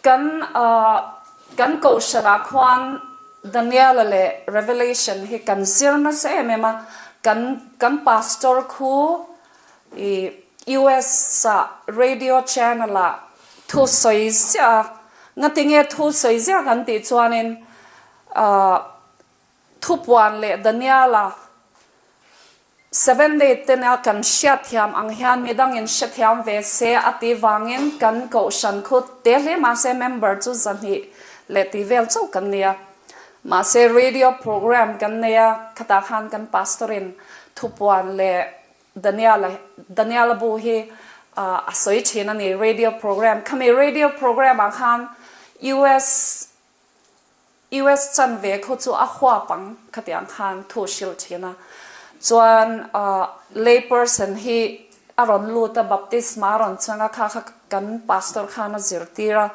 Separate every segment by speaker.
Speaker 1: Kan kan kohhranah khuan Daniela leh Revelation hi kan zir nasa em em a, kan kan pastor khu i US ah radio channel ah thu sawi ziah a, ngatinge thu sawi ziah kan tih chuanin Thupuan leh Daniela Seven Day tena kan hriatthiam ang hian midangin hrethiam ve se a tih vangin kan kohhran khu te hle mahse member chu 200 leh tih vel chauh kan nia. Mahse radio program kan nei a, khatah khan kan pastor in Thupuan leh Daniela Daniela bu hi a sawi thin a ni radio program. Khami radio program ah khan US US chanve khu chu a huap ang khatiang khan thu hrilh thin a. Chuan lay person hi a rawn lut a, baptisma a rawn chang a, kha kha kan pastor khan a zirtir a.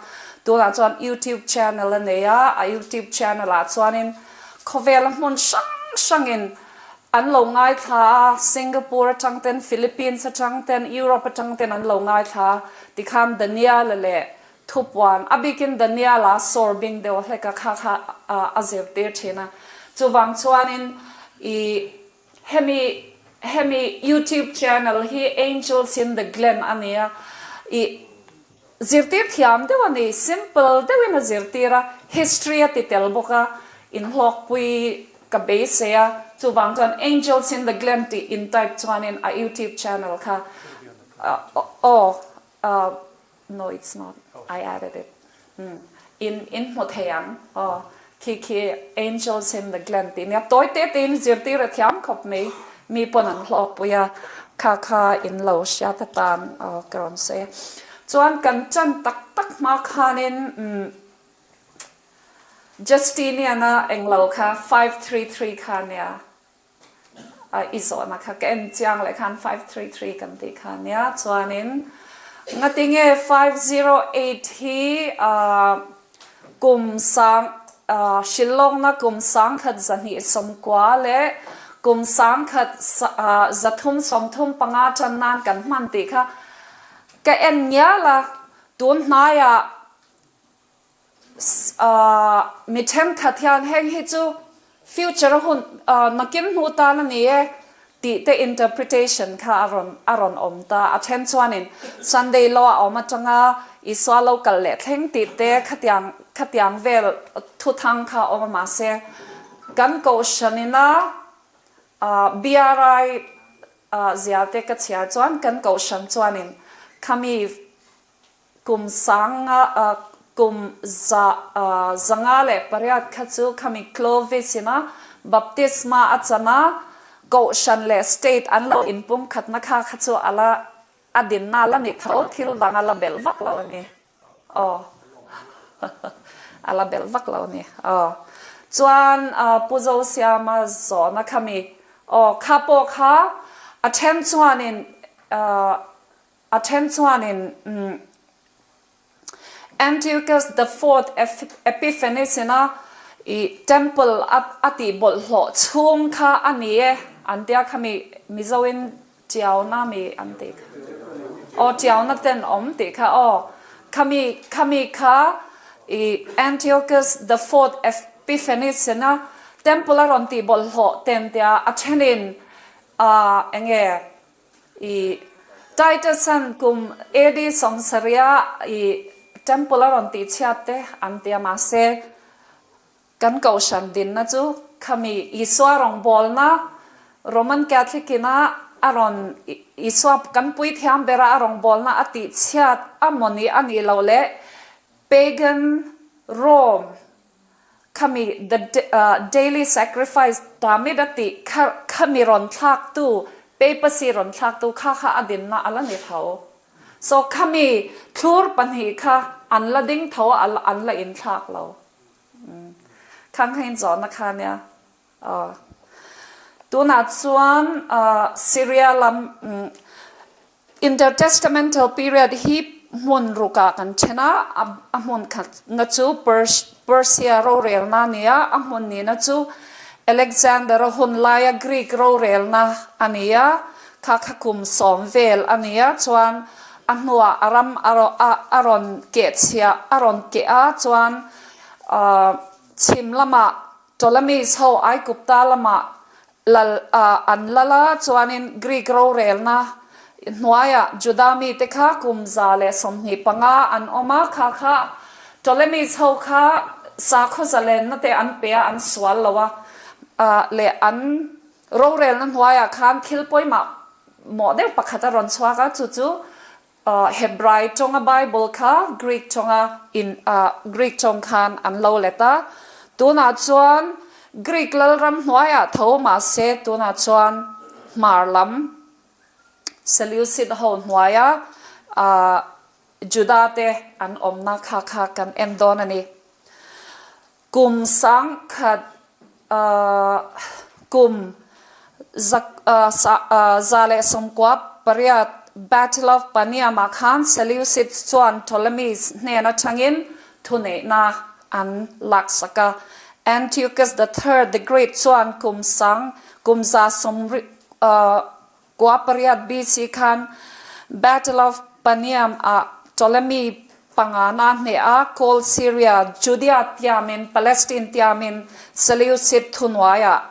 Speaker 1: Tunah chuan YouTube channel a nei a, a YouTube channel ah chuanin khawvela hmun hrang hrangin an lo ngaithla a, Singapore atang ten, Philippines atang ten, Europe atang ten an lo ngaithla a, tikhan Daniel-a leh Thupuan, a bikin Daniela sawr bing deuh hlek a kha kha a zirtir thin a. Chuvang chuanin i hemi hemi YouTube channel hi Angels in the Glen a ni a, i zirtir thiam deuh a ni, simple deuhin a zirtir a, history a ti tel bawk a, inhlawkpui ka beisei a. Chuvang chuan Angels in the Glen tih in type chuanin a YouTube channel kha aw No it's not, I added it in in hmu thei ang aw khi khi Angels in the Glen tih nia tawi te te in zirtir a thiam khawp mai mi pawn an hlawk pui a kha kha in lo hriat atan aw ka rawn sawi a chuan kan tan tak tak hma khanin umm Justinian-a englo kha 533 kha nia. I zawhna kha ka en chiang leh khan 533 kan tih kha nia chuanin ngatinge 508 hi kum sang Shillongna kum 1990 leh kum 1335 tan nan kan hman tih kha ka en ngial a tun hnaiah Mi thenkhat hian heng hi chu future a hun nakin hnu tan a ni e tih te interpretation kha a rawn a rawn awm ta. A then chuanin Sunday law a awm atanga Isua lo kal leh thleng tih te khatiang khatiang vel thuthang kha a awm a mahse kan kohhranina BRI zia te ka chhiar chuan kan kohhran chuanin khami Kum sanga kum 508 kha chu khami Clovis ina baptisma a chan a, kohhran leh state an lo inpumkhatna kha kha chu a la a dinna la ni tho, thil dang a la belh vak lo a ni. Aw a la belh vak lo a ni. Aw chuan Pu Zosiama zawhna khami aw kha pawh kha a then chuanin A then chuanin Antiochus the Fourth Epiphanes ina i temple a tih bawlhhlawh chhung kha a ni e an tia khami Mizoin Tiauna mi an tih kha aw Tiauna ten awm tih kha aw khami khami kha i Antiochus the Fourth Epiphanes ina temple a rawn tih bawlhhlawh ten tia a thenin enge I Titus-an kum AD 70 i Temple a rawn tih chhiat te an ti a, mahse kan kohhran dinna chu khami Isua rawngbawlna Roman Catholic ina a rawn Isua kan puithiam bera a rawngbawlna a tih chhiat a mawni a nih loh leh Pagan Rome Khami the daily sacrifice tamit a tih kha khami rawn thlaktu papacy rawn thlaktu kha kha a dinna a la ni tho. So khami thlur pahnih kha an la ding tho a an la inthlak lo. Khang kha in zawhna kha nia. Aw. Tunah chuan Syria lam Intertestamental period hi hmun rukah kan then a, a hmun khatna chu Persia rorelna a ni a, a hmun nihna chu Alexander-a hun laia Greek rorelna a ni a, kha kha kum sawm vel a ni a, chuan. A hnuah a ram a rawn keh chhia a rawn keh a chuan chhim lamah Ptolemies ho Aigupta lamah lal an lal a chuanin Greek rorelna hnuaiah Juda mite kha kum 125 an awm a, kha kha Ptolemies ho kha sakhaw zalenna te an pe a an sual lo a leh an rorelna hnuaiah khan thil pawimah Mawh deuh pakhat a rawn chhuak a, chu chu Hebrai tawnga Bible kha Greek tawnga in Greek tawng khan an lo let a. Tunah chuan Greek lalram hnuaiah tho mahse tunah chuan hmar lam Seleucid ho hnuaia Juda te an awmna kha kha kan en dawn a ni. Kum sangkhat kum 198 Battle of Panium ah khan Seleucids chuan Ptolemies hnen atangin thuneihna an laksak a. Antiochus the Third the Great chuan kum sang kum 198 BC khan Battle of Panium ah Ptolemy pangana hneh a, Cold Syria, Judea tiamin Palestine tiamin Seleucid thunuaiah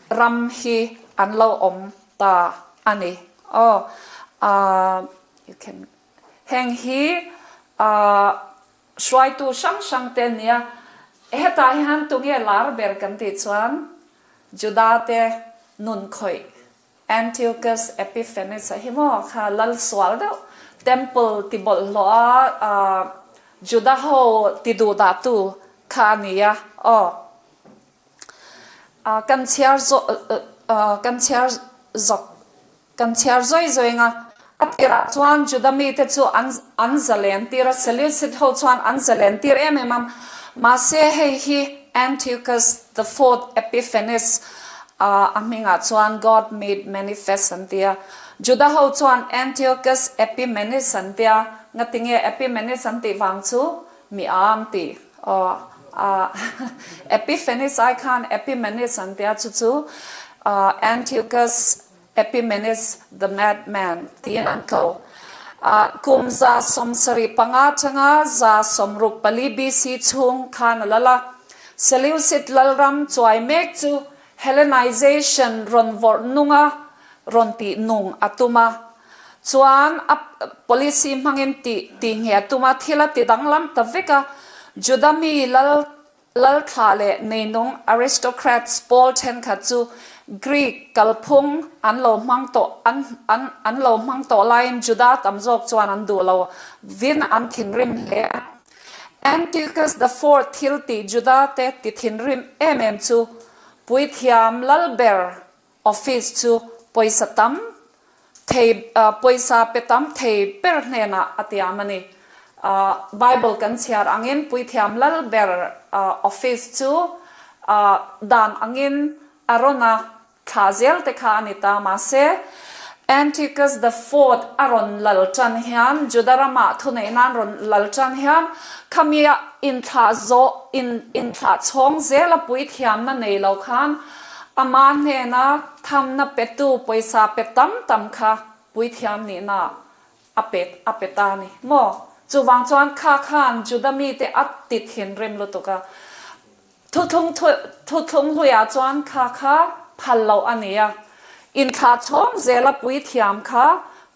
Speaker 1: ram hi an lo awm ta a ni. Aw, you can heng hi hruaitu hrang hrang te nia, hetah hian tunge lar ber kan tih chuan Juda te nun khawih Antiochus Epiphanes a hi maw kha lal sual deuh temple ti bawlhhlawh a Juda ho ti duh dah tu kha a ni a aw kan chhiar zawh kan chhiar zawk Kan chhiar zawi zawi ang a. A tirah chuan Juda mite chu an an zalen tir a, Seleucid ho chuan an zalen tir em em a. Mahse hei hi Antiochus the Fourth Epiphanes a a hmingah chuan God made manifest an ti a. Juda ho chuan Antiochus Epimenes an ti a. Ngatinge Epimenes an tih vang chu mi a an ti. Aw a Epiphanes ai khan Epimenes an ti a, chu chu Antiochus Epimenes the Madman tiin an ko. Kum 75 atanga 64 BC chhung khan a lal a. Seleucid lalram chuai mek chu Hellenization rawn vawrh nunga rawn tih nung a tum a. Chuan a policy hmangin tih tih nge a tum a, thil a ti danglam ta vek a. Juda mi lal Lalthlah leh neinung aristocrats pawl thenkhat chu Greek kalphung an lo hmang tawh an an an lo hmang tawh laiin Juda tam zawk chuan an duh lo vin an thinrim hle a. Antiochus the Fourth thil tih Juda te ti thinrim em em chu puithiam lalber Office chu pawisa tam thei pawisa pe tam thei ber hnenah a tiam a ni. Bible kan chhiar angin puithiam lal ber office chu dan angin Arona thlah zel te kha a ni ta. Mahse, Antiochus the Fourth a rawn lal tan hian, Juda ramah thuneih nan rawn lal tan hian khamia inthlah zawh inthlah chhawng zela puithiamna nei lo khan Ama hnena thamna petu pawisa pe tam tam kha puithiam nihna a pe a pe ta a ni maw? Chuvang chuan kha khan Juda mite a ti thinrim lutuk a. Thuthlung thuthlung hluiah chuan kha kha phal loh a ni a. Inthlah chhawng zela puithiam kha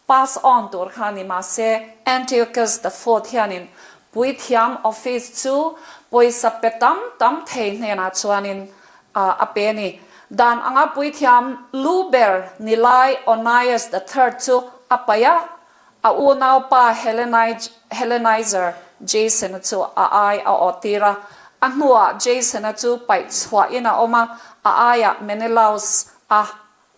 Speaker 1: Pass on tur kha ni mahse Antiochus the Fourth hianin puithiam office chu pawisa pe tam tam thei hnenah chuanin a pe a ni. Dan anga puithiam lu ber ni lai Onias the Third chu a paih a, a unaupa Hellenizer Jason-a chu a ai a awhtir a. A hnuah Jason-a chu paih chhuahin a awm a, a aiah Menelaus-a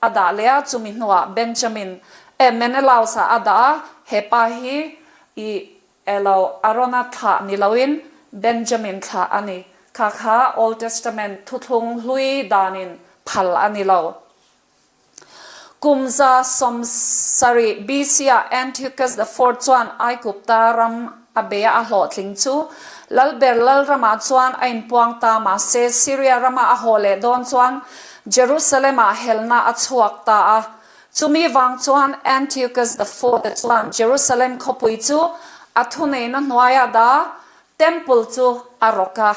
Speaker 1: A dah leh a, chumi hnuah Benjamin eh Menelaus-a a dah a, he pa hi i elo Arona thlah ni loin Benjamin thlah a ni. Kha kha Old Testament thuthlung hlui danin phal a ni lo. Kum 70 BC-ah Antiochus the Fourth chuan Aigupta ram a bei a, a hlawhtling chu Lalber Lalramah chuan a inpuang ta, mahse Syria rama a haw leh dawn chuan Jerusalem-ah helna a chhuak ta a. Chumi vang chuan Antiochus the Fourth-a chuan Jerusalem khawpui chu a thuneihna hnuaiah dah Temple chu a rawk a,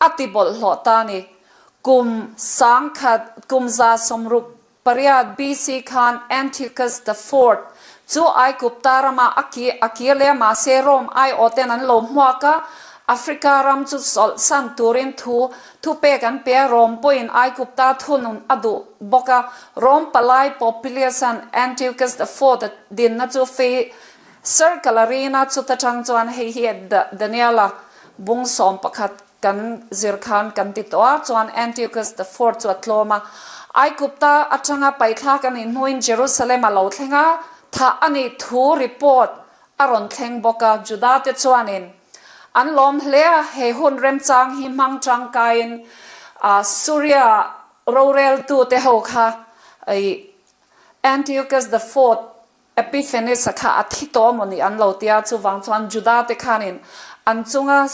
Speaker 1: a ti bawlhhlawh ta a ni. Kum sangkhat, kum 168 BC khan Antiochus the Fourth chu Aigupta ramah a ki a kir leh a, mahse Rome aiawhten an lo hmuak a, Africa ram chu chawlhsan turin thu thupek an pe a, Rome pawhin Aigupta thunun a duh bawk a, Rome palai Popilius-a'n Antiochus the Fourth-a dinna chu fei Circle a rin a, chuta tang chuan hei hi Daniela bung 11 kan zir khan kan ti tawh a, chuan Antiochus the Fourth chu a tlawm a. Aigupta atanga paithlak a nih hnuin Jerusalem a lo thleng a, thah a nih thu report a rawn thleng bawk a, Juda te chuanin an lawm hle a, he hun remchang hi hmang tangkaiin Suria roreltute ho kha Antiochus the Fourth Epiphanes-a kha a thi tawh maw ni an lo ti a, chuvang chuan Juda-te khanin an chunga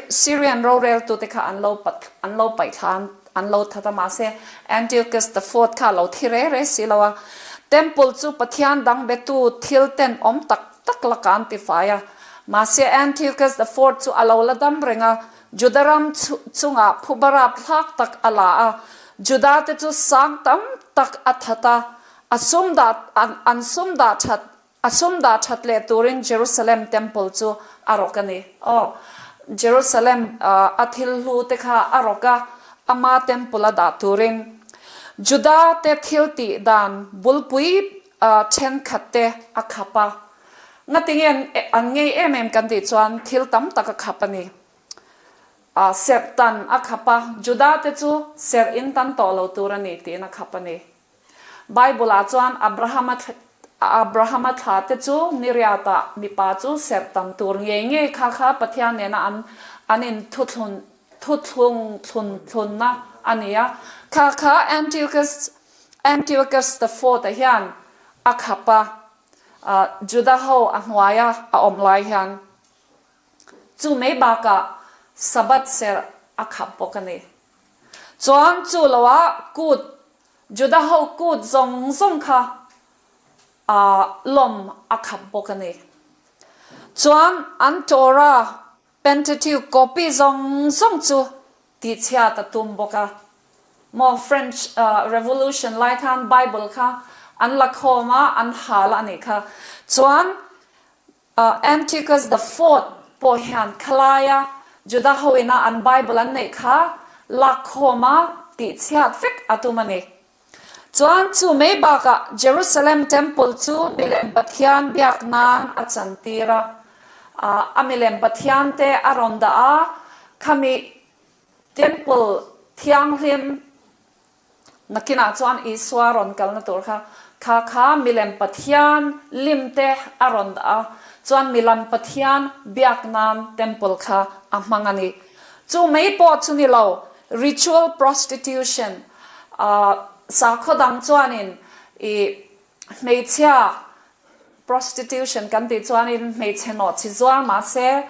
Speaker 1: Syrian roreltute kha an lo an lo paihthla an lo that a, mahse Antiochus the Fourth kha a lo thi re re si lo a. Temple chu Pathian dang betu thil ten awm tak tak lakah an tifai a, mahse Antiochus the Fourth chu a lo la dam reng a, Juda ram chungah phubarap thlak tak a la a, Juda-te chu sang tam tak a that a, a sum dah an sum dah that a sum dah that leh turin Jerusalem Temple chu a rawk a ni. Aw, Jerusalem a thil hlu te kha a rawk a, ama Temple a dah turin. Juda-te thil tih dan bulpui thenkhat te a khap a. Ngatinge an ngei em em kan tih chuan thil tam tak a khap a ni. Serh tan a khap a, Juda te chu serh in tan tawh lo tur a ni tiin a khap a ni. Bible ah chuan Abrahama Abrahama thla te chu niriatah mipa chu serh tan tur ngei ngei kha kha Pathian nena an an in thuthlun thuthlung thlun thlunna a ni a. Kha kha Antiochus Antiochus the Fourth-a hian a khap a, Juda ho a hnuaia a awm lai hian chu mai bakah Sabbath serh a khap bawk a ni. Chuan chu loah kut, Juda ho kut zawng zawng kha lawm a khap bawk a ni. Chuan an Torah Pentateuch copy zawng zawng chu tihchhiat a tum bawk a. Maw French Revolution lai khan Bible kha an la khawm a, an hal a nih kha. Chuan Antiochus the Fourth pawh hian khalaia Juda ho ina an Bible an neih kha lak khawm a, tihchhiat vek a tum a ni. Chuan chu mai bakah Jerusalem Temple chu milem Pathian biak nan a chantir a, a milem Pathian te a rawn dah a, khami Temple thianghlim nakinah chuan Isua rawn kalna tur kha kha kha milem Pathian lim te a rawn dah a, chuan milam Pathian biak nan Temple kha a hmang a ni. Chu mai pawh chu ni lo, ritual prostitution, sakhaw dang chuanin i hmeichhia prostitution kan tih chuanin hmeichhe nawhchi zuar mahse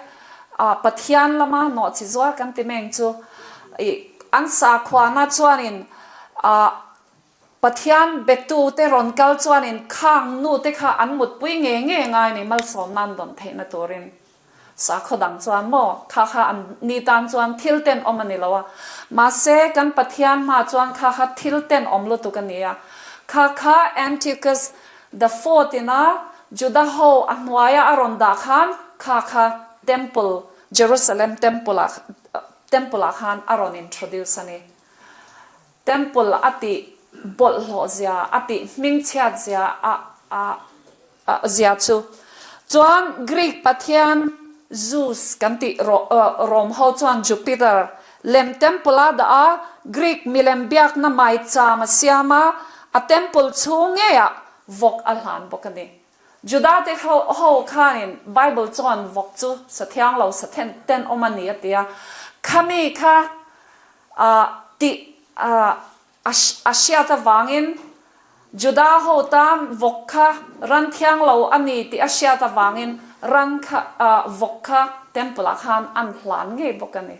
Speaker 1: Pathian lama nawhchi zuar kan ti meng chu i an sakhuana chuanin Pathian betute rawn kal chuanin khang nute kha an mutpui ngei ngei ngai ni malsawmna an dawn theihna turin. Sakhaw dang chuan maw kha kha an ni tan chuan thil ten awm a ni lo a, mahse kan Pathian hma chuan kha kha thil ten awm lutuk a ni a. Kha kha Antiochus the Fourth ina Juda ho a hnuaia a rawn dah khan kha kha Temple, Jerusalem Temple ah Temple ah khan a rawn introduce a ni. Temple a tih bawlhhlawh zia, a tih hmingchhiat zia a a Zia chu. Chuan Greek pathian Zeus kan tih Rome ho chuan Jupiter lem temple a dah a, Greek milem biakna maicham a siam a, a temple chhung ngeiah vawk a hlan bawk a ni. Juda te ho khanin Bible chuan vawk chu sa thiang lo sa then ten awm a ni a ti a, khami kha tih A hriat avangin Juda ho tan vawk kha ran thiang lo a ni tih a hriat avangin ran kha vawk kha temple ah khan an hlan ngei bawk a ni.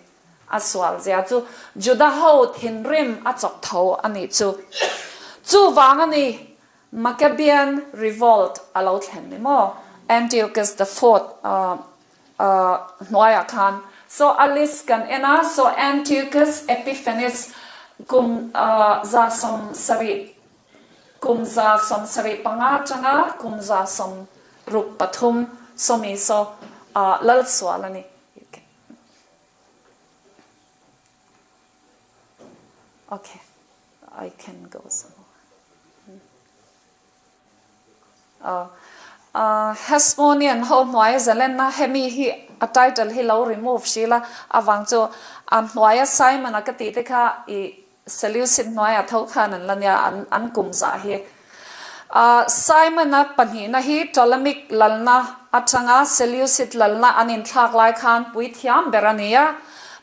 Speaker 1: A sual zia chu Juda ho thinrim a chawk tho a nih chu. Chuvang a ni, Maccabean Revolt a lo thlen ni maw? Antiochus the Fourth hnuaiah khan. So a list kan en a, so Antiochus Epiphanes kum 70 kum 75 atanga kum 63 sawmi saw lal sual a ni. Okay, I can go some more. Hasmonean ho hnuaia zalenna hemi hi a title hi lo remove hril a, avang chu a hnuaia Simon-a ka tih te kha i Seleucid hnuaiah tho khan an la nia an an kum zah hi. Simon-a pahnihna hi Ptolemaic lalna atanga Seleucid lalna an inthlak lai khan puithiam ber a ni a,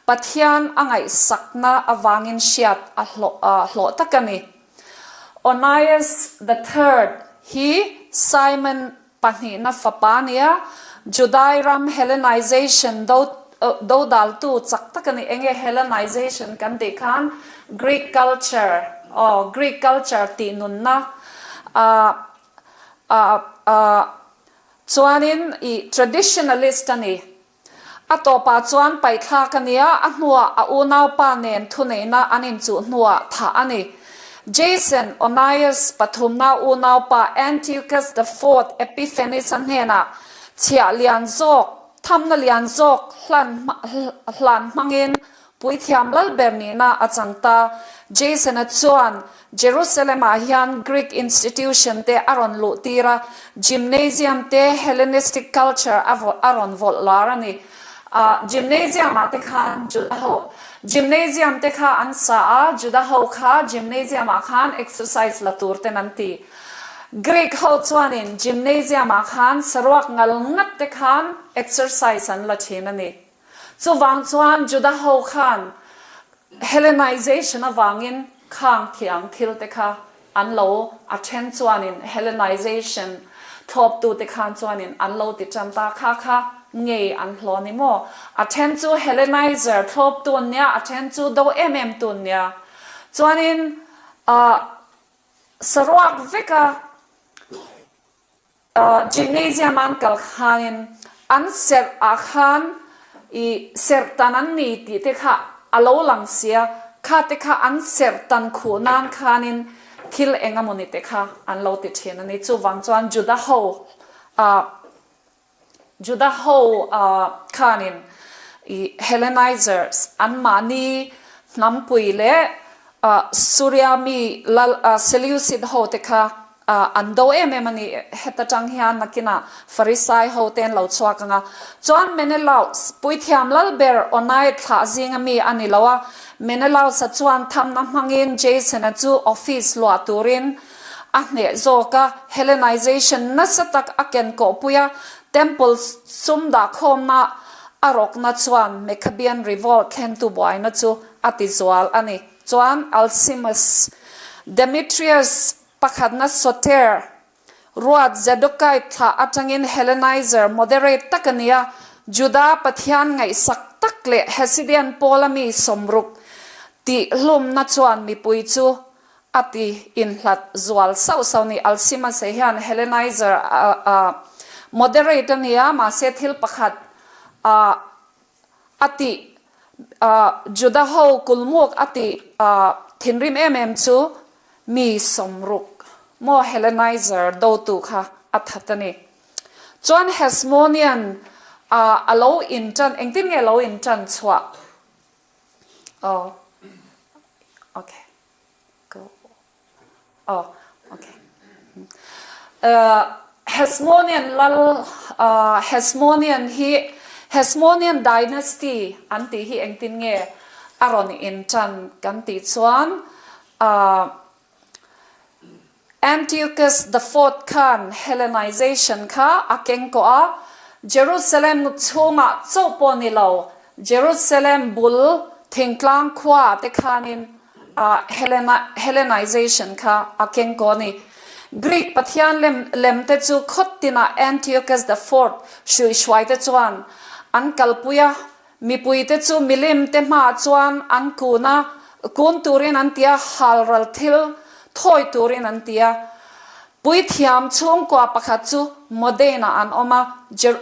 Speaker 1: Pathian a ngaihsakna avangin hriat a hlawh hlawh tak a ni. Onias the Third hi Simon Pahnihna fapa a ni a, Judai ram Hellenization do dodaltu chak tak a ni. Enge Hellenization kan tih khan Greek culture aw Greek culture tih nunna ah ah ah chuanin ih traditionalist a ni. A tawpah chuan paihthlak a ni a, a hnuah a unaupa nen thuneihna an inchuh hnuah thah a ni. Jason, Onias pathumna unaupa Antiochus the Fourth Epiphanes-a hnenah chhiah lian zawk, thamna lian zawk hlan hlan hmangin Puithiam lalber nihna a chang ta. Jason-a chuan Jerusalem-ah hian Greek institution te a rawn luh tir a, gymnasium te Hellenistic culture a a rawn vawlh lar a ni. Ah, gymnasium-ah te khan Juda ho, gymnasium te kha an sa a, Juda ho kha gymnasium-ah khan exercise la tur ten an ti. Greek ho chuanin gymnasium-ah khan saruak ngal ngat te khan exercise an la thin a ni. Chuvang chuan Juda ho khan Hellenization avangin khang thiang thil te kha an lo a then chuanin Hellenization thlawptu te khan chuanin an lo ti tan ta kha kha ngei an hlaw ni maw? A then chu Hellenizer thlawptu an nia, a then chu do em em tu an nia. Chuanin ah saruak veka Gymnasium an kal khanin an serh ah khan i serh tan an ni tih te kha a lo lang sia, kha te kha an serh tan khuh nan khanin thil eng emawni te kha an lo ti thin a ni. Chuvang chuan Juda ho ah Juda ho khanin i Hellenizers anmahni hnampui leh Suria mi lal Seleucid ho te kha an do em em a ni. Heta tang hian nakinah Farisai ho te an lo chhuak ang a. Chuan Menelaus, puithiam lal ber Onai thlah zinga mi a ni lo a. Menelaus-a chuan thamna hmangin Jason-a chu office luah turin A hneh zawk a, Hellenization nasa tak a ken kawhpui a, Temple sum dahkhawmna a rawkna chuan Maccabean Revolt thlentu buaina chu a ti zual a ni. Chuan Alcimus, Demetrius pakhatna Soter, ruat Zadokite thlah atangin Hellenizer moderate tak a ni a, Juda Pathian ngaihsak tak leh Hasidean pawla mi sawmruk tihhlumna chuan mipui chu A ti inhlat zual sauh sauh ni. Alcimase hian Hellenizer a moderate a nia, mahse thil pakhat a a tih Juda ho kulmuk a tih thinrim em em chu mi sawmruk maw Hellenizer dotu kha a that a ni. Chuan Hasmonean a lo intan, engtin nge lo intan chhuah? Aw okay go aw okay Hasmonean lal Hasmonean hi Hasmonean dynasty an tih hi engtin nge a rawn intan kan tih chuan Antiochus the Fourth khan Hellenization kha a keng kawh a, Jerusalem chhungah chauh pawh ni lo, Jerusalem bul thingtlang khua te khanin Hellenization kha a keng kawh a ni. Greek pathian lem te chu khawt tinah Antiochus the Fourth hruihhruai te chuan an kalpui a, Mipuite chu milim te hmaah chuan an kun a, kun turin an ti a, halral thil Thawi turin an ti a. Puithiam chhungkua pakhat chu Modein-ah an awm a,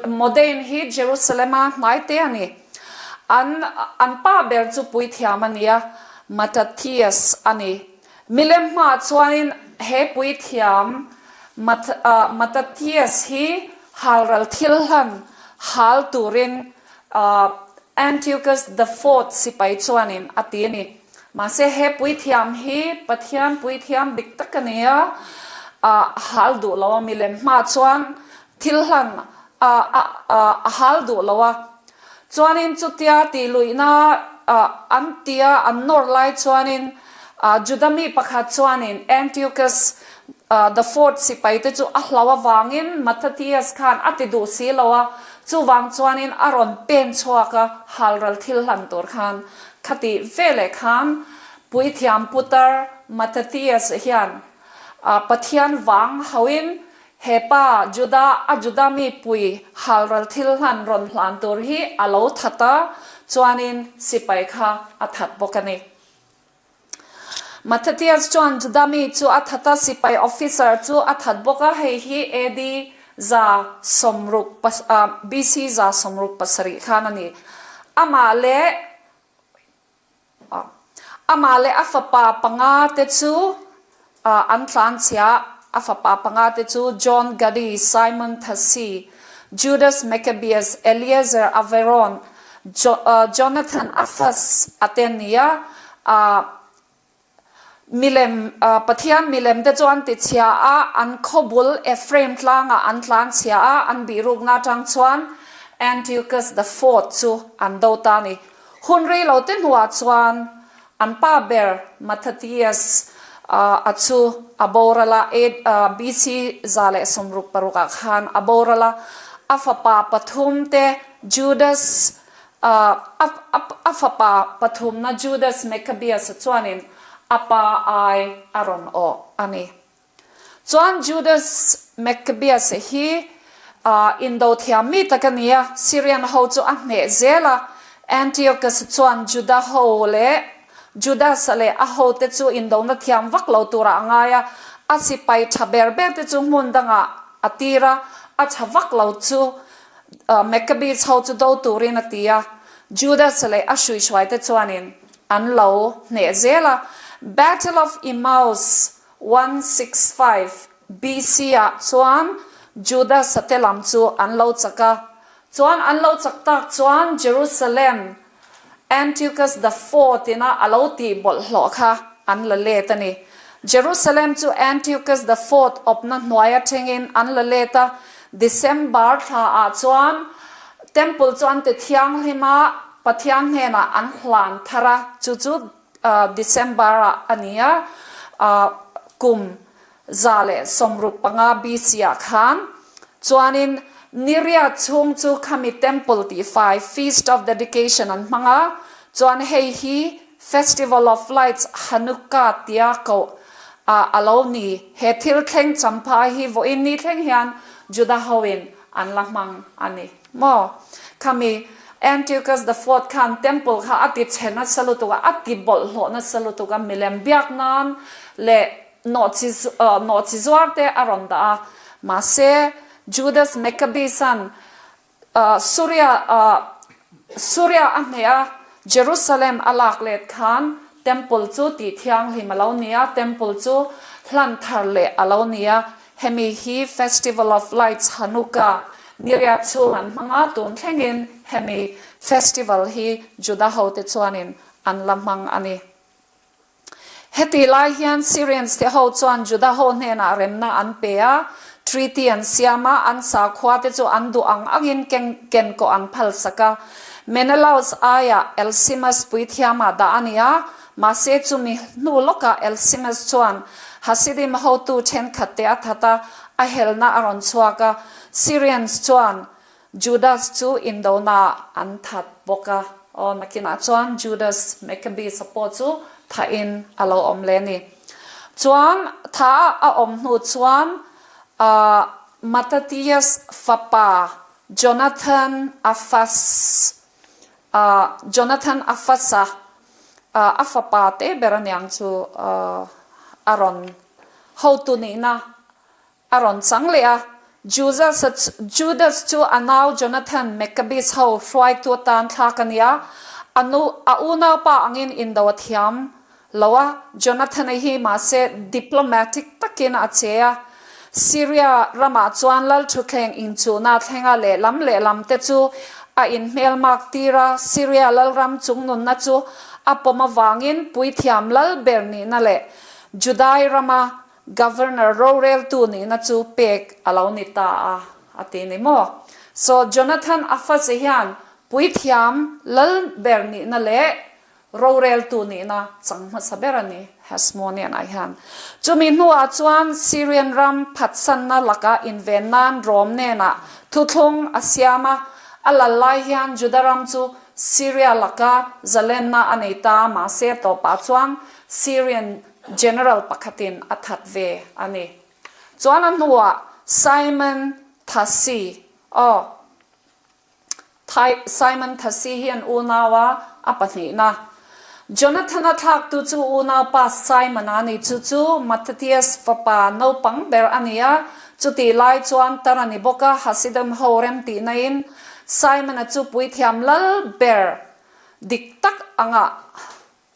Speaker 1: Modein hi Jerusalem-a hnaite a ni. An an pa ber chu puithiam a ni a, Mattathias a ni. Milem hmaah chuanin he puithiam Mattathias hi halral thil hlan hal turin Antiochus the Fourth sipai chuanin a ti a ni. Mahse he puithiam hi Pathian puithiam dik tak a ni a, a hal duh lo a, milem hmaah chuan thil hlan a hal duh lo a. Chuanin chutia tih luihna an tia an nawr lai chuanin Juda mi pakhat chuanin Antiochus the Fourth sipai te chu a hlau avangin Mattathias khan a ti duh si lo a, chuvang chuanin a rawn pen chhuak a, halral thil hlan tur khan. Khatih veleh khan Puithiam Putar Mattathias hian Pathian vang hauhin He pa Juda a Juda mi pui halral thil hlan rawn hlan tur hi a lo that a, chuanin sipai kha a that bawk a ni. Mattathias chuan Juda mi chu a that a, sipai officer chu a that bawk a, hei hi AD 160 BC 167 khan a ni. Amah leh Amah leh a fapa panga te chu an tlanchhia. A fapa panga te chu John Gadi, Simon Thasi, Judas Maccabeus, Eleazar Averon, Jonathan Aphas a te an ni a. Milem, Pathian milem te chu an ti chhia a, an khawbul Ephraim tlangah an tlan chhia a, an bihrukna atang chuan Antiochus the Fourth chu an do ta a ni. Hun rei lo te hnuah chuan an pa ber Mattathias a chu a boral a, AD BC 166 ah khan a boral a, a fapa pathum te Judas A fapa pathumna Judas Maccabeus-a chuanin a pa ai a rawn awh a ni. Chuan Judas Maccabeus-a hi indo thiam mi tak a ni a, Syrian ho chu a hneh zel a. Antiochus-a chuan Juda ho leh Judas-a leh a hote chu indona thiam vak lo turah a ngai a, a sipai tha ber ber te chu hmun dangah a tir a, a tha vak lo chu Maccabees ho chu do turin a ti a, Judas leh a hruihruaite chuanin an lo hneh zel a. Battle of Emmaus 165 BC ah chuan Judas-a te lam chu an lo chak a, chuan an lo chak tak chuan Jerusalem Antiochus the Fourth ina a lo tih bawlhhlawh kha an la let a ni. Jerusalem chu Antiochus the Fourth awpna hnuai atangin an la let a, December thla ah chuan Temple chu an ti thianghlim a, Pathian hnenah an hlan thar a, chu chu December ah a ni a, kum 165 BC ah khan chuanin Niriat chhung chu khami Temple tihfai Feast of Dedication an hmang a, chuan hei hi Festival of Lights Hanukkah tia koh ah a lo ni. He thil thleng champha hi vawiin ni thleng hian Juda hoin an la hmang a ni maw? Khami Antiochus the Fourth khan Temple kha a ti chhe nasa lutuk a, a ti bawlhhlawh nasa lutuk a, milem biak nan leh Nawhchi zuar te a rawn dah a, mahse Judas Maccabees-a'n Suria Suria a hneh a, Jerusalem a lak let khan Temple chu tih thianghlim a lo ni a, Temple chu hlan thar leh a lo ni a, hemi hi Festival of Lights Hanukkah niriat chhung an hmang a, tun thlengin hemi festival hi Juda hote chuanin an la hmang a ni. Hetih lai hian Syrians te ho chuan Juda ho hnenah remna an pe a, treaty an siam a, an sakhua te chu an duh ang angin ken kawh an phalsak a. Menelaus aiah Elsimus puithiamah dah a ni a, mahse chumi hnu lawkah Elsimus chuan Hasidim hotu thenkhat te a that a, a helna a rawn chhuak a, Syrians chuan Judas chu indona an that bawk a, aw nakinah chuan Judas Maccabees-a pawh chu thahin a lo awm leh a ni. Chuan tha a awm hnu chuan Mattathias fapa Jonathan Aphas, Jonathan Aphas-a, a fapa te ber aniang chu. a rawn hotu nihna a rawn chang leh a. Judas chu a nau Jonathan Maccabees ho hruaitu atan thlak a ni a, a nu a unaupa angin indo a thiam lo a, Jonathan-a hi mahse diplomatic takin a che a. Syria ramah chuan lal thutthleng inchuhna a thleng a, lehlam lehlam te chu a inhmelmak tir a, Syria lalram chungnunna chu a pawm avangin puithiam lal ber nihna leh Judai rama Governor roreltu nihna chu pek a lo ni ta a, a ti ni maw? So Jonathan Afase hian puithiam lal ber nihna leh roreltu nihna chang hmasa ber a ni Hasmonean ah hian. Chumi hnuah chuan Syrian ram phatsanna laka inven nan Rom nenah thuthlung a siam a, a lal lai hian Juda ram chu Syria laka zalenna a nei ta a, mahse tawpah chuan Syrian General pakhatin a that ve a ni. Chuan a hnuah Simon Thasi, aw, Thai, Simon Thasi hi an unau a, a pahnihna. Jonathan-a thlaktu chu unaupa Simon-a a ni. Chu chu Mattathias fapa naupang ber a ni a, chutih lai chuan tar a ni bawk a, Hasidim ho remtihnain Simon-a chu puithiam lal ber dik tak angah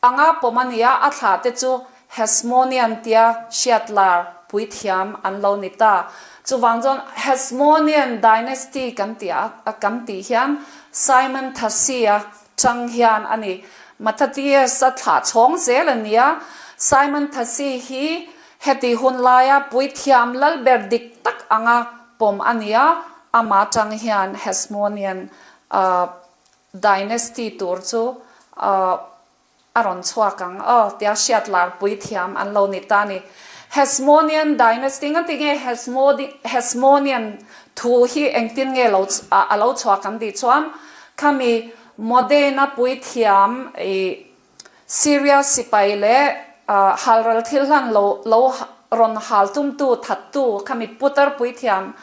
Speaker 1: Anga pawm a nia, a thlah te chu Hasmonean tia hriat lar puithiam an lo ni ta. Chuvang chuan Hasmonean dynasty kan tih a kan tih hian Simon Thasi-a chang hian a ni. Mattathias-a thlah chhawng zel a nia, Simon Thasi hi heti hun laia puithiam lalber dik tak anga pawm a nia, amah chang hian Hasmonean Dynasty tur chu a rawn chhuak ang aw tia hriat lar pui thiam an lo ni ta a ni. Hasmonean Dynasty nga ti nge Hasmonean thu hi engtin nge lo a lo chhuak an tih chuan khami Modena pui thiam i Syria sipai leh halral thil hlan lo lo rawn hal tumtu thattu khami putar puithiam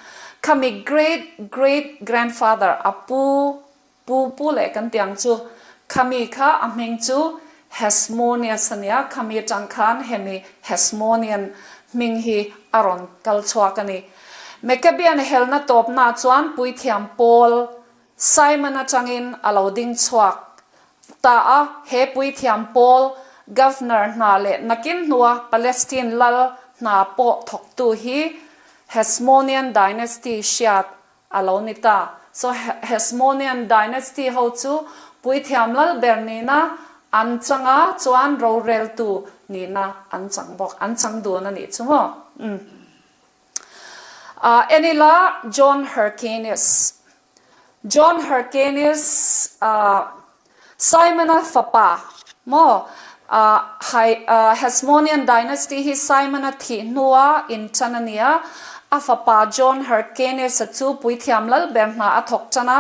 Speaker 1: khami great great grandfather a pu pu pu leh kan tiang chu khami kha a hming chu Hasmoneus a nia khami atang khan hemi Hasmonean hming hi a rawn kal chhuak a ni. Maccabean helna tawpna chuan puithiam Paul Simon atangin a lo ding chhuak ta a, he puithiam pawl, Governor hna leh nakin hnua Palestine lal hna pawh thawktu hi Hasmonean Dynasty hriat a lo ni ta. So Hasmonean Dynasty ho chu puithiam lal ber nihna an chang a, chuan roreltu nihna an chang bawk, an chang dun a nih chu maw? Umm. Enila John Hyrcanus John Hyrcanus Simon-a fapa maw Hasmonean dynasty hi Simon-a thih hnua inṭan a ni a, a fapa John Hyrcanus-a chu puithiam lal ber hna a thawk ṭan a,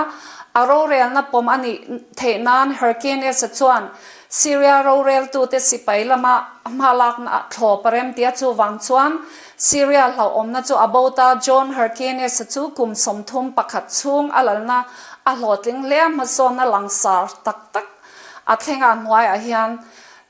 Speaker 1: a rorelna pawm a nih theih nan Hyrcanus-a chuan Syria roreltute sipai lama hmalakna thlawp a rem tia chuvang chuan Syria hlauhawmna chu a bo ta. John Hyrcanus-a chu kum 31 chhung a lalna a hlawhtling hle a, hmasawnna langsar tak tak a thleng a, hnuaiah hian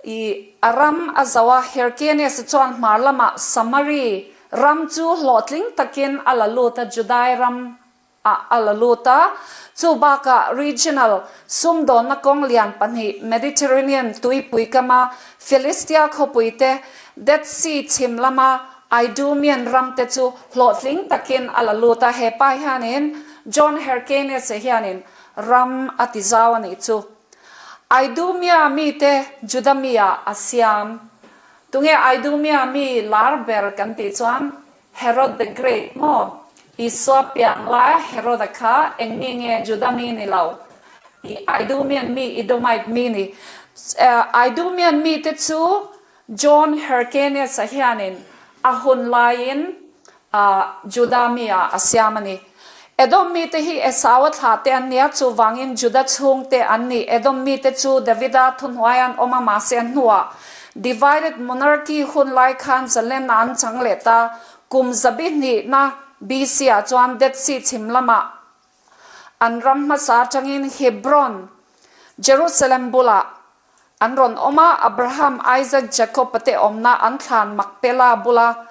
Speaker 1: i a ram a zo a. Hyrcanus-a chuan hmar lamah Samari ram chu hlawhtling takin a la lut a, Judai ram ah a la lut a. Chu bakah regional sumdawnna kawng lian pahnih Mediterranean tuipui kama Philistia khawpui te, Dead Sea chhim lama Idumean ram te chu hlawhtling takin a la lut a. He pa hianin John Hyrcanus-a hianin ram a ti zau a nih chu. Idumea mite Juda mi ah a siam. Tunge Idumea mi lar ber kan tih chuan Herod the Great maw? Isua piang laia Heroda kha eng mi nge Juda mi ni lo? I Idumean mi, Edomite mi ni. Idumean mite chu John Hyrcanus-a hianin a hun laiin Juda mi ah a siam a ni. Edom mite hi Esau-a thlah te an nia, chuvangin Juda chhungte an ni. Edom mite chu Davida thuhnuai an awm a, mahse a hnuah Divided Monarchy hun lai khan zalenna an chang leh ta. Kum zabi hnihna BC ah chuan Dead Sea chhim lamah an ram hmasa atangin Hebron, Jerusalem bulah. An rawn awm a, Abraham, Isaac, Jacob-a te awmna an thlan Makpela bula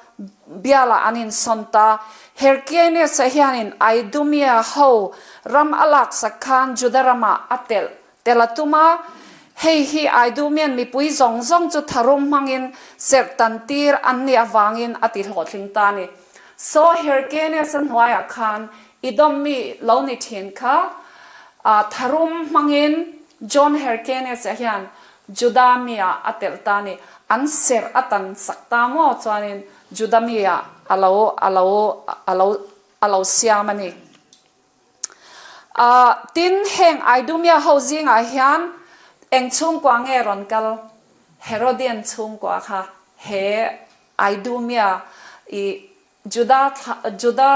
Speaker 1: bialah an insawn ta. Hyrcanus-a hianin Idumea ho ram a laksak khan Juda ramah a telh tel a tum a, hei hi Idumean mipui zawng zawng chu tharum hmangin serh tan tir an nih avangin a ti hlawhtling ta a ni. Saw Hyrcanus-a hnuaiah khan Edom mi lo ni thin kha tharum hmangin John Hyrcanus-a hian Juda mi-ah a telh ta a ni. An serh a tan sak ta maw chuanin Juda mi-ah a lo a lo a lo a lo siam a ni. Tin, heng Idumea ho zingah hian eng chhungkua nge rawn kal? Herodian chhungkua kha he Idumea i Juda thlah Juda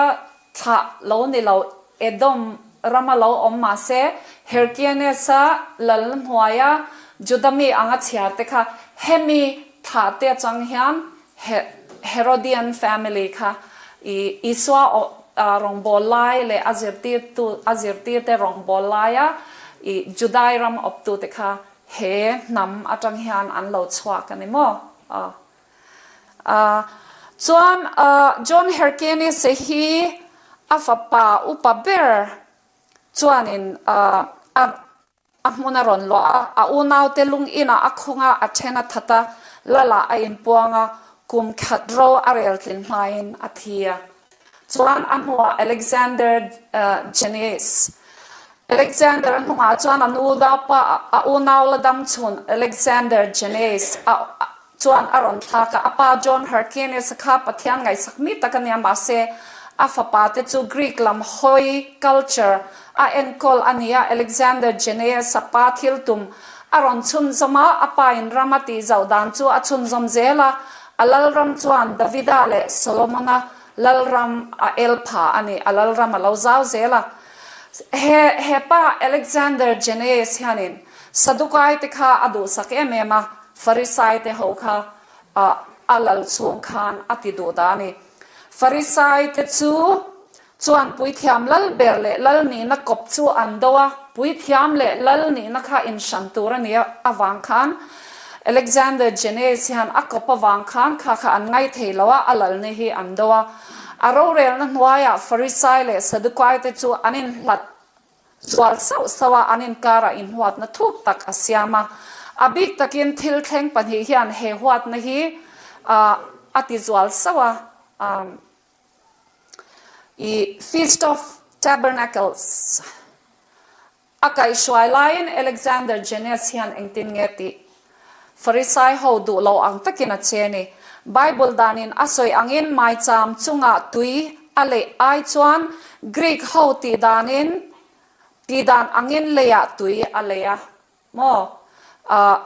Speaker 1: thlah lo ni lo Edom rama lo awm mah se, Hyrcanus-a lal hnuaia Juda mi anga chhiar te kha hemi thlah te atang hian Herodian family kha i Isua rawngbâwl lai leh a zirtirtu a zirtirte rawngbâwl laia i Judai ram awptute kha he hnam atang hian an lo chhuak a ni maw? Chuan John Hyrcanus hi a fapa upa ber chuanin a a hmun a rawn luah a, a unaute lung inah a khung a, a then a that a, lalah a inpuang a, kum khat ro a rel tlin hmain a thi a. Chuan a hnuah Alexander Jannaeus, Alexander a hnungah chuan a nudapa a unau la dam chhun Alexander Jannaeus a chuan a rawn thlak a, a pa John Hyrcanus-a kha Pathian ngaihsak mi tak a nia, mahse a fapa te chu Greek lam hawi, culture, a enkawl a ni a, Alexander Jannaeus-a pa thil tum a rawn chhunzawm a, a pa in ram a tih zauh dan chu a chhunzawm zel a, a lalram chuan Davida leh Solomon-a lalram a el pha a ni, a lalram a lo zau zel a. He he pa Alexander Jannaeus hianin Sadukai te kha a duhsak em em a, Farisai te ho kha a lal chhung khan a ti duh dah a ni. Farisai te chu chuan puithiam lal ber leh lal nihna kawp chu an do a, puithiam leh lal nihna kha inhran tur a nih avang khan Alexander Jannaeus hian a kawp avang khan kha kha an ngai thei lo a, a lalna hi an do a. A rorelna hnuaiah Farisai leh Sadukai te chu an inhlat Zual sauh sauh a, an inkarah inhuatna thuk tak a siam a. A bik takin thil thleng pahnih hian he huatna hi a ti zual sauh a. I Feast of Tabernacles a kaihhruai laiin Alexander Jannaeus hian engtin nge tih Farisai ho duh lo ang takin a che ni. Bible danin a sawi angin maicham chungah tui a leih ai chuan Greek ho tih danin tih dan angin leiah tui a leih a maw?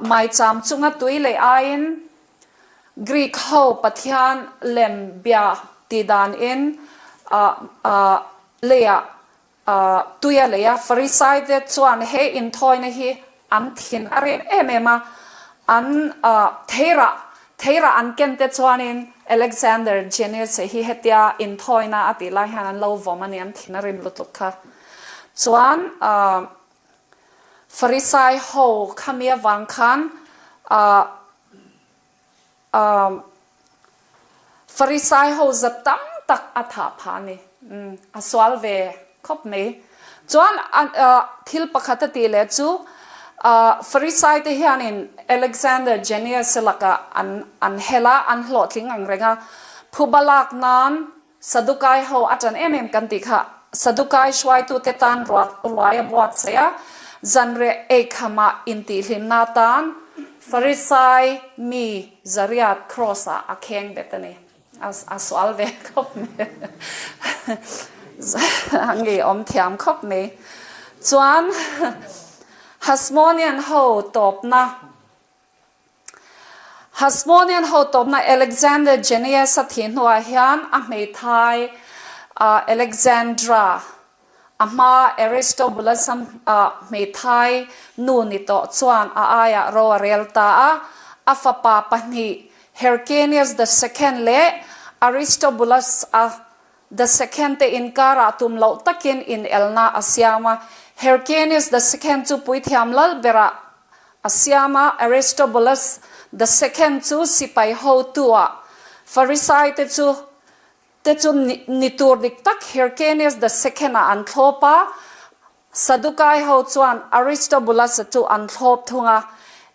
Speaker 1: Maicham chunga tui leih aiin Greek ho Pathian lem bia tih danin leiah Tui a lei a, Farisaite chuan he inthawina hi an thin a rem em em a, an theirah theirah an ken te chuanin Alexander Jannaeus hi hetia inthawina a tih lai hian an lo vawm a ni, an thin a rim lutuk kha. Chuan Farisai ho khami avang khan Umm Farisai ho za tam tak a thah phah a ni. Umm a sual ve khawp mai. Chuan thil pakhat a tih leh chu Farisai te hianin Alexander Jannaeus lakah an an hel a, an hlawhtling ang reng a. Phuba lak nan Sadukai ho a ṭan em em kan tih kha Sadukai hruaitute tan ruai a buatsaih a, zanriah eikhama intihhlimna atan Farisai mi zariat Kraws-ah a kheng bet a ni. A sual ve khawp mai. A ngeiawm thiam khawp mai. Chuan Hasmonean ho tawpna Hasmonean ho tawpna Alexander Jannaeus a thih hnuah hian a hmeithai Alexandra, a hma Aristobulus-a hmeithai nu ni tawh chuan a aiah ro a rel ta a. A fapa pahnih Hyrcanus the Second leh Aristobulus-a The Second te inkarah tum loh takin inelna a siam a. Hyrcanus the Second chu puithiam lal berah. a siam a, Aristobulus the Second chu sipai hotu-ah, Farisai-te chu te chu ni tur dik tak Hyrcanus the Second-ah an thlawp a, Sadukai ho chuan Aristobulus-a chu an thlawp thung a.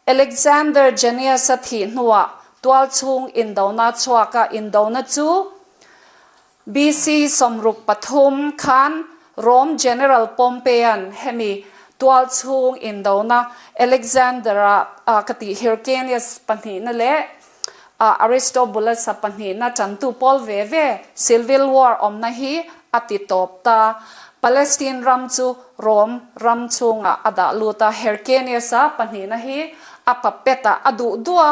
Speaker 1: Alexander Jannaeus-a thih hnuah tualchhung indona chhuaka indona chu BC 63 khan Rome General Pompey-a'n hemi tualchhung indona Alexander-a ka tih Hyrcanus pahnihna leh Aristobulus-a pahnihna tantu pawl ve ve Civil War awmna hi a ti tawp ta. Palestine ram chu Rome ram chhungah a dah lut a, Hyrcanus-a pahnihna hi a puppet a, a duh duh a,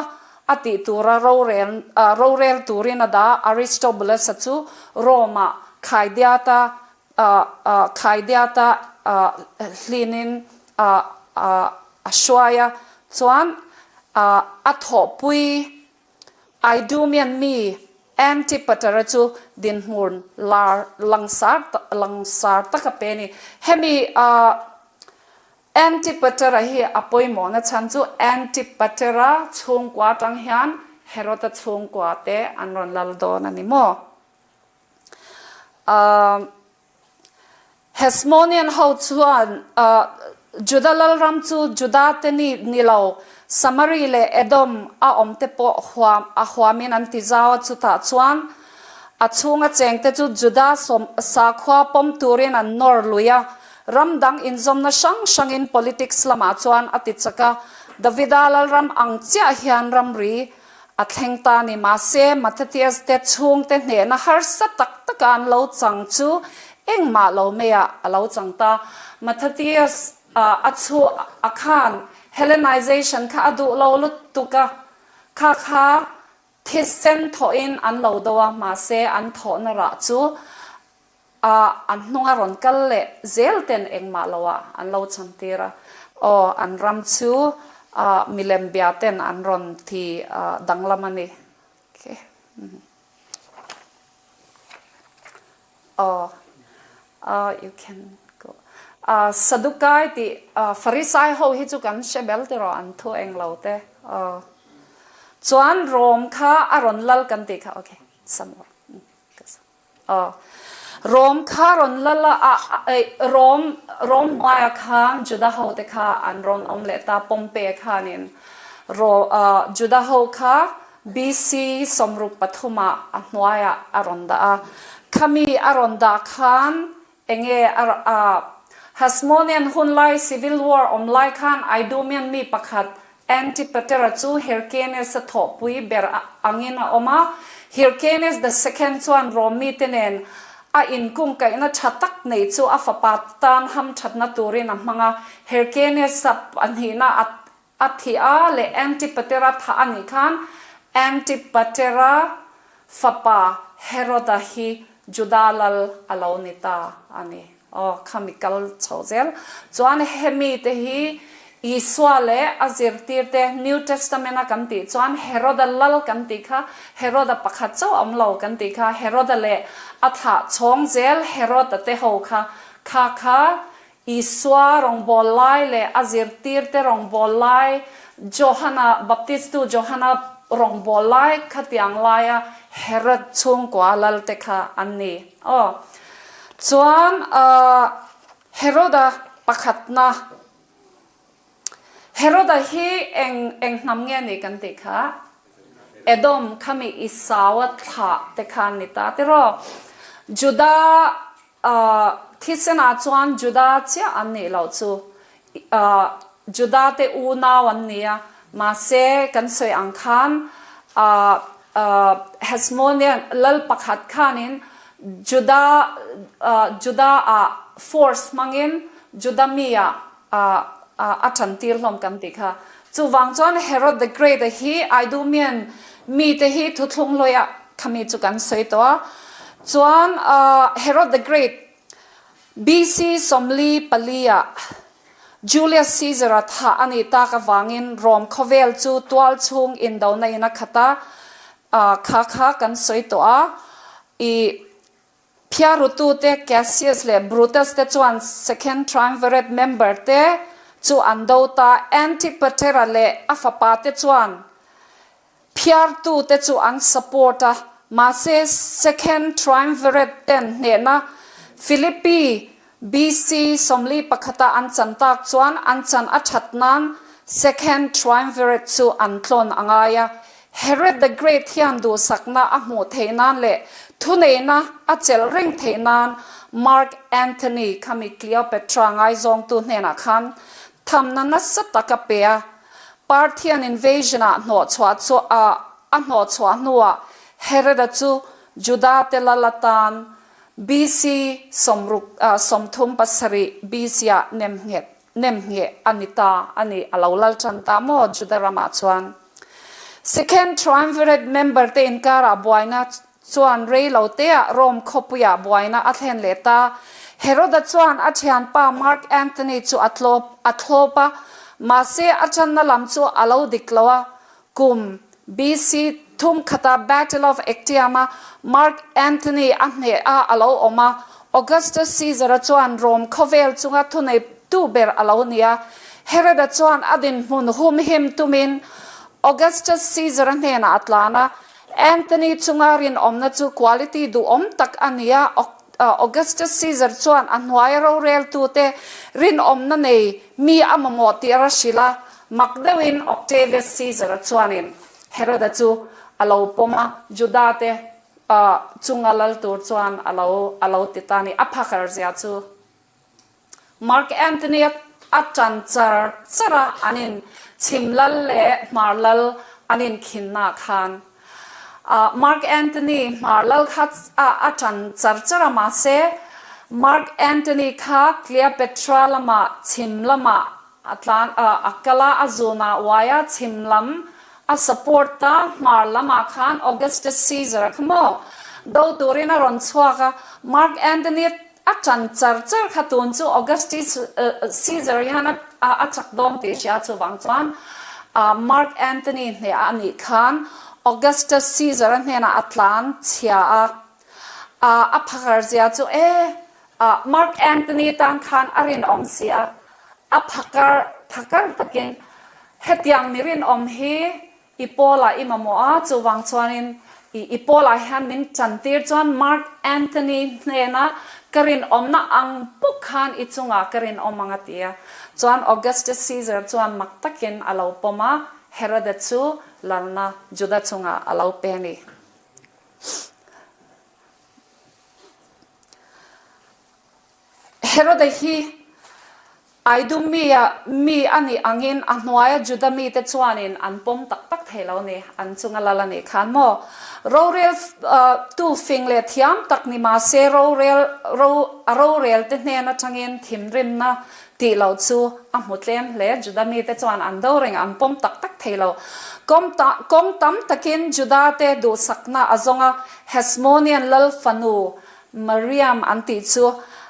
Speaker 1: a tih tura rorel rorel turin a dah. Aristobulus-a chu Rome-ah khaidiata khaidiata hlinin a hruai a, chuan a thawhpui Idumean mi Antipater-a chu dinhmun lar langsar langsar tak a pe a ni. Hemi Antipater-a hi a pawimawhna chhan chu Antipater-a chhungkua atang hian Herod-a chhungkua te an rawn lal dawn a ni maw? Hasmonean ho chuan Juda lalram chu Juda te ni ni lo, Samari leh Edom a awm te pawh huam a huamin an ti zau a, chutah chuan a chhunga chengte chu Juda sakhua pawm turin an nawr lui a, ram dang inzawmna hrang hrangin politics lamah chuan a ti chak a, Davida lalram ang chiah hian ramri A thleng ta ni. Mahse, Mattathias te chhungte hnehna harsa tak taka an lo chang chu engmah lo meiah a lo chang ta. Mattathias a chhu a khan Hellenization kha a duh lo lutuk a, kha kha thisen thawhin an lo do a, mahse an thawhna rah chu A an hnunga rawn kal leh zel ten engmah lo ah an lo chhan tir a, aw an ram chu a milem bia ten an rawn ti danglam a ni. Okay. Aw aw you can go. A Sadukai tih Farisai ho hi chu kan hre bel tiraw an thu eng lo te. Aw chuan Rom kha a rawn lal kan tih kha okay some more. Aw. Rom kha rawn lal a, Rom, Rom hnuaiah khan Juda ho te kha an rawn awm leh ta, Pompey khanin Ro, Juda ho kha BC 63 ah a hnuaiah a rawn dah a. Khami a rawn dah khan enge a, Hasmonean hun lai Civil War awm lai khan Idumean mi pakhat Antipater-a chu Hyrcanus-a thawhpui ber angin a awm a, Hyrcanus the Second chuan Rom mite nen a inkungkaihna tha tak neih chu a fapa tan hamthatna turin a hmang a, Hyrcanus-a pahnihna a thih a leh Antipater-a thah a nih khan Antipater-a fapa Herod-a hi Juda lal a lo ni ta a ni. Aw, khami kal chho zel. Chuan hemi te hi Isua leh a zirtir te New Testament a kan tih chuan Heroda lal kan tih kha Heroda pakhat chauh a awm lo kan tih kha Heroda leh a thlah chhawng zel Heroda te ho kha kha kha Isua rawngbâwl lai leh a zirtîrte rawngbâwl lai, Johana, Baptistu Johana rawngbâwl lai khatiang laia Herod chhûngkua lalte kha an ni. Aw. Chuan, Heroda pakhatna, Heroda hi eng eng hnam nge ni kan tih kha? Edom khami Esau-a thlah te kha an ni ta tiraw? Juda Thisen ah chuan Juda chiah an nih loh chu Juda te unau an ni a, mahse kan sawi ang khan Hasmonean lal pakhat khanin Juda Juda ah force hmangin Juda mi ah a ṭan tir hlawm kan tih kha. Chuvang chuan Herod the Great a hi Idumean mite hi thuthlung hlawih ah khami chu kan sawi tawh a. Chuan Herod the Great BC 44 ah Julius Caesar a thah a nih tak avangin Rome khawvel chu tual chhung indona in a khat a, kha kha kan sawi tawh a. I Phiarutute Cassius leh Brutus te chuan Second Triumvirate member te. chu an do ta. Antipater-a leh a fapate chuan phiartute chu an support a, mahse Second Triumvirate ten hnehna Philippi BC 41 a an chan tak chuan an chan a that nan Second Triumvirate chu an tlawn a ngai a. Herod the Great hian duhsakna a hmuh theih nan leh thuneihna a chelh reng theih nan Mark Antony khami Cleopatra ngaizawngtu hnenah khan thamna nasa tak a pe a. Parthian invasion ah hnawhchhuah chu a a hnawhchhuah hnuah Herod-a chu Juda te lal atan BC 60 37 BC ah nemnghet nemngheh a ni ta a ni, a lo lal tan ta maw Juda ramah chuan. Second Triumvirate member te inkarah buaina chuan rei lo teah Rome khawpuiah buaina a thlen leh ta. Heroda chuan a thianpa Mark Antony chu a tlawp a thlawp a, mahse a tanna lam chu a lo dik lo a, Kum BC thum khata Battle of Actium-a Mark Antony a hneh a a lo awm a, Augustus Caesar-a chuan Rome khawvel chunga thuneitu ber a lo ni a. Herod-a chuan a dinhmun humhim tumin Augustus Caesar-a hnenah a tlan a. Antony chunga rinawmna chu quality duhawm tak a ni a, Augustus Caesar chuan a hnuaia roreltute rinawmna nei mi a mamawh tih a ra hrilh a. Mak deuhin Octavius Caesar-a chuanin Heroda chu a lo pawm a, Juda-te chunga lal tur chuan a lo a lo ti ta a ni. A phakar zia chu Mark Antony a a ṭan char char a, an in chhim lal leh hmar lal an inkhinnaah khan Mark Antony hmar lal kha a a ṭan char char a, mahse Mark Antony kha Cleopatra lamah chhim lamah A tlan a, a kal a, a zun a uai a, chhim lam a support a, hmar lam ah khan Augustus Caesar a kha maw? Do turin a rawn chhuak a, Mark Antony a ṭan char char kha tun chu Augustus Caesar hian a a chak dawn tih hria chuvang chuan Mark Antony hneh a nih khan Augustus Caesar a hnenah a tlan chhia a, a phakar zia chu e Mark Antony tan khan a rinawm si a, A phakar phakar takin hetiang mi rinawm hi i pawlah i mamawh a, chuvang chuanin i i pawlah hian min chantir chuan Mark Anthony hnena ka rinawmna ang bawk khan i chungah ka rinawm ang a ti a. Chuan Augustus Caesar chuan mak takin a lo pawm a, Heroda chu lalna Juda chungah a lo pe a ni. Heroda hi Idumea mi a nih angin a hnuaia Juda mite chuanin an pawm tak tak thei lo ni, an chunga lal a nih khan maw? Rorel tu fing leh thiam tak ni mah se rorel ro a rorel te hnen atangin thinrimna tih loh chu a hmu tlem hle. Juda mite chuan an do reng an pawm tak tak thei lo. Kawng ta kawng tam takin Juda te duhsakna a zawng a, Hasmonean lal fanu Mariam an tih chu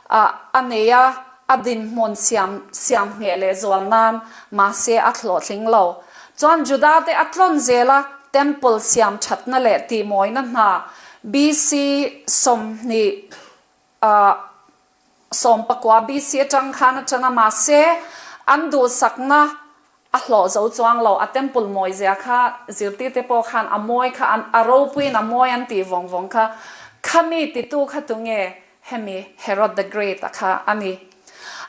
Speaker 1: a nei a, a dinhmun siam siam ngheh leh zual nan, mahse a hlawhtling lo. Chuan Juda te a tlawn zel a, Temple siam thatna leh tihmawina hna BC 20 14 BC atang khan a tan a, mahse an duhsakna A hlawh zo chuang lo, a temple mawi zia kha zirtirte pawh khan a mawi kha an a ropuiin a mawi an tih vawng vawng kha, khami titu kha tunge hemi Herod the Great a kha a ni.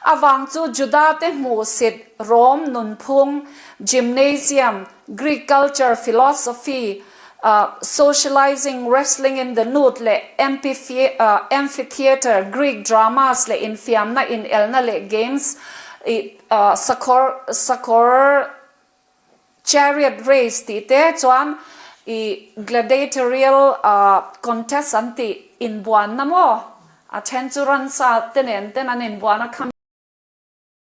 Speaker 1: A vang chu Juda te hmuhsit Rome nunphung, gymnasium, Greek culture, philosophy, socializing, wrestling in the nude leh amphitheatre, Greek dramas leh infiamna, inelna leh games, Sakawr sakawr chariot race tih te chuan i gladiatorial contest an tih inbuanna maw? A then chu ransa te nen ten an inbuan a kha.